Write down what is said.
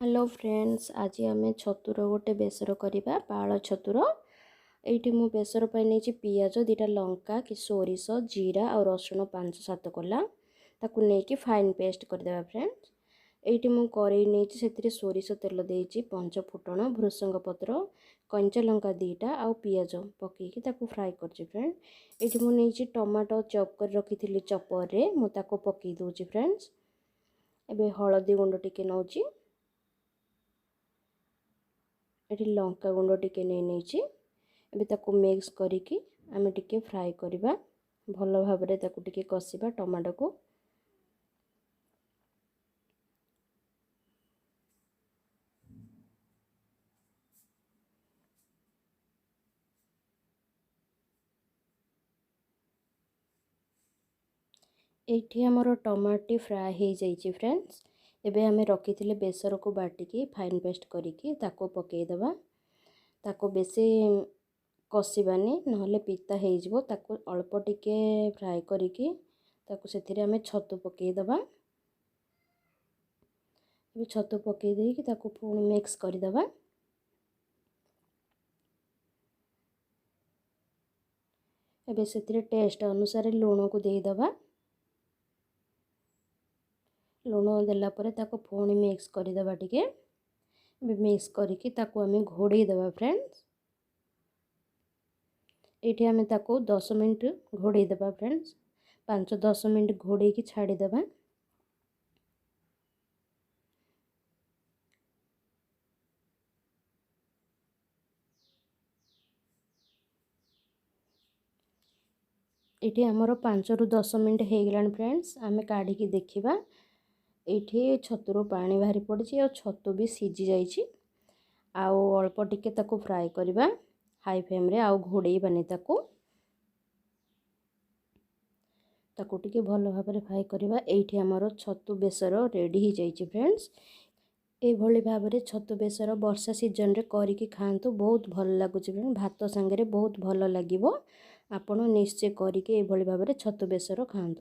Hello friends, ଆଜି ଆମେ ଛତୁର ଗୋଟେ ବେସର କରିବା, ପାଳ ଛତୁର। ଏଇଠି ମୁଁ ବେସର ପାଇଁ ନେଇଛି ପିଆଜ 2ଟା, ଲଙ୍କା କି ସୋରିଷ, ଜିରା ଆଉ ରସୁଣ 5-7 କୋଲା। ତାକୁ ନେଇକି ଫାଇନ୍ ପେଷ୍ଟ କରିଦେବା ଫ୍ରେଣ୍ଡସ୍। ଏଇଠି ମୁଁ କରେଇ ନେଇଛି, ସେଥିରେ ସୋରିଷ ତେଲ ଦେଇଛି, ପଞ୍ଚ ଫୁଟଣ, ଭୃସଙ୍ଗ ପତ୍ର, କଞ୍ଚା ଲଙ୍କା 2ଟା ଆଉ ପିଆଜ ପକାଇକି ତାକୁ ଫ୍ରାଏ କରୁଛି ଫ୍ରେଣ୍ଡ। ଏଇଠି ମୁଁ ନେଇଛି ଟମାଟୋ, ଚପ୍ କରି ରଖିଥିଲି ଚପରରେ, ମୁଁ ତାକୁ ପକାଇ ଦେଉଛି ଫ୍ରେଣ୍ଡସ୍। ଏବେ ହଳଦୀ ଗୁଣ୍ଡ ଟିକେ ନେଉଛି, ଏଠି ଲଙ୍କା ଗୁଣ୍ଡ ଟିକେ ନେଇ ନେଇଛି। ଏବେ ତାକୁ ମିକ୍ସ କରିକି ଆମେ ଟିକେ ଫ୍ରାଏ କରିବା ଭଲ ଭାବରେ, ତାକୁ ଟିକେ କଷିବା ଟମାଟୋକୁ। ଏଇଠି ଆମର ଟମାଟୋ ଫ୍ରାଏ ହେଇଯାଇଛି ଫ୍ରେଣ୍ଡସ୍। ଏବେ ଆମେ ରଖିଥିଲେ ବେସରକୁ ବାଟିକି ଫାଇନ୍ ପେଷ୍ଟ କରିକି ତାକୁ ପକାଇଦେବା। ତାକୁ ବେଶୀ କଷିବାନି, ନହେଲେ ପିତା ହେଇଯିବ। ତାକୁ ଅଳ୍ପ ଟିକେ ଫ୍ରାଏ କରିକି ତାକୁ ସେଥିରେ ଆମେ ଛତୁ ପକାଇଦେବା। ଏବେ ଛତୁ ପକାଇ ଦେଇକି ତାକୁ ପୁଣି ମିକ୍ସ କରିଦେବା। ଏବେ ସେଥିରେ ଟେଷ୍ଟ ଅନୁସାରେ ଲୁଣକୁ ଦେଇଦେବା। ଲୁଣ ଦେଲା ପରେ ତାକୁ ପୁଣି ମିକ୍ସ କରିଦେବା ଟିକେ। ଏବେ ମିକ୍ସ କରିକି ତାକୁ ଆମେ ଘୋଡ଼େଇ ଦେବା ଫ୍ରେଣ୍ଡସ୍। ଏଇଠି ଆମେ ତାକୁ 10 ମିନିଟ୍ ଘୋଡ଼େଇ ଦେବା ଫ୍ରେଣ୍ଡସ୍, 5-10 ମିନିଟ୍ ଘୋଡ଼େଇକି ଛାଡ଼ିଦେବା। ଏଇଠି ଆମର 5ରୁ 10 ମିନିଟ୍ ହେଇଗଲାଣି ଫ୍ରେଣ୍ଡସ୍, ଆମେ କାଢ଼ିକି ଦେଖିବା। ଏଇଠି ଛତୁରୁ ପାଣି ବାହାରି ପଡ଼ିଛି ଆଉ ଛତୁ ବି ସିଝି ଯାଇଛି। ଆଉ ଅଳ୍ପ ଟିକେ ତାକୁ ଫ୍ରାଏ କରିବା ହାଇ ଫ୍ଲେମ୍ରେ, ଆଉ ଘୋଡ଼େଇବାନି ତାକୁ। ତାକୁ ଟିକେ ଭଲ ଭାବରେ ଫ୍ରାଏ କରିବା। ଏଇଠି ଆମର ଛତୁ ବେସର ରେଡ଼ି ହେଇଯାଇଛି ଫ୍ରେଣ୍ଡସ୍। ଏଇଭଳି ଭାବରେ ଛତୁ ବେସର ବର୍ଷା ସିଜନରେ କରିକି ଖାଆନ୍ତୁ, ବହୁତ ଭଲ ଲାଗୁଛି ଫ୍ରେଣ୍ଡ। ଭାତ ସାଙ୍ଗରେ ବହୁତ ଭଲ ଲାଗିବ। ଆପଣ ନିଶ୍ଚୟ କରିକି ଏଇଭଳି ଭାବରେ ଛତୁ ବେସର ଖାଆନ୍ତୁ।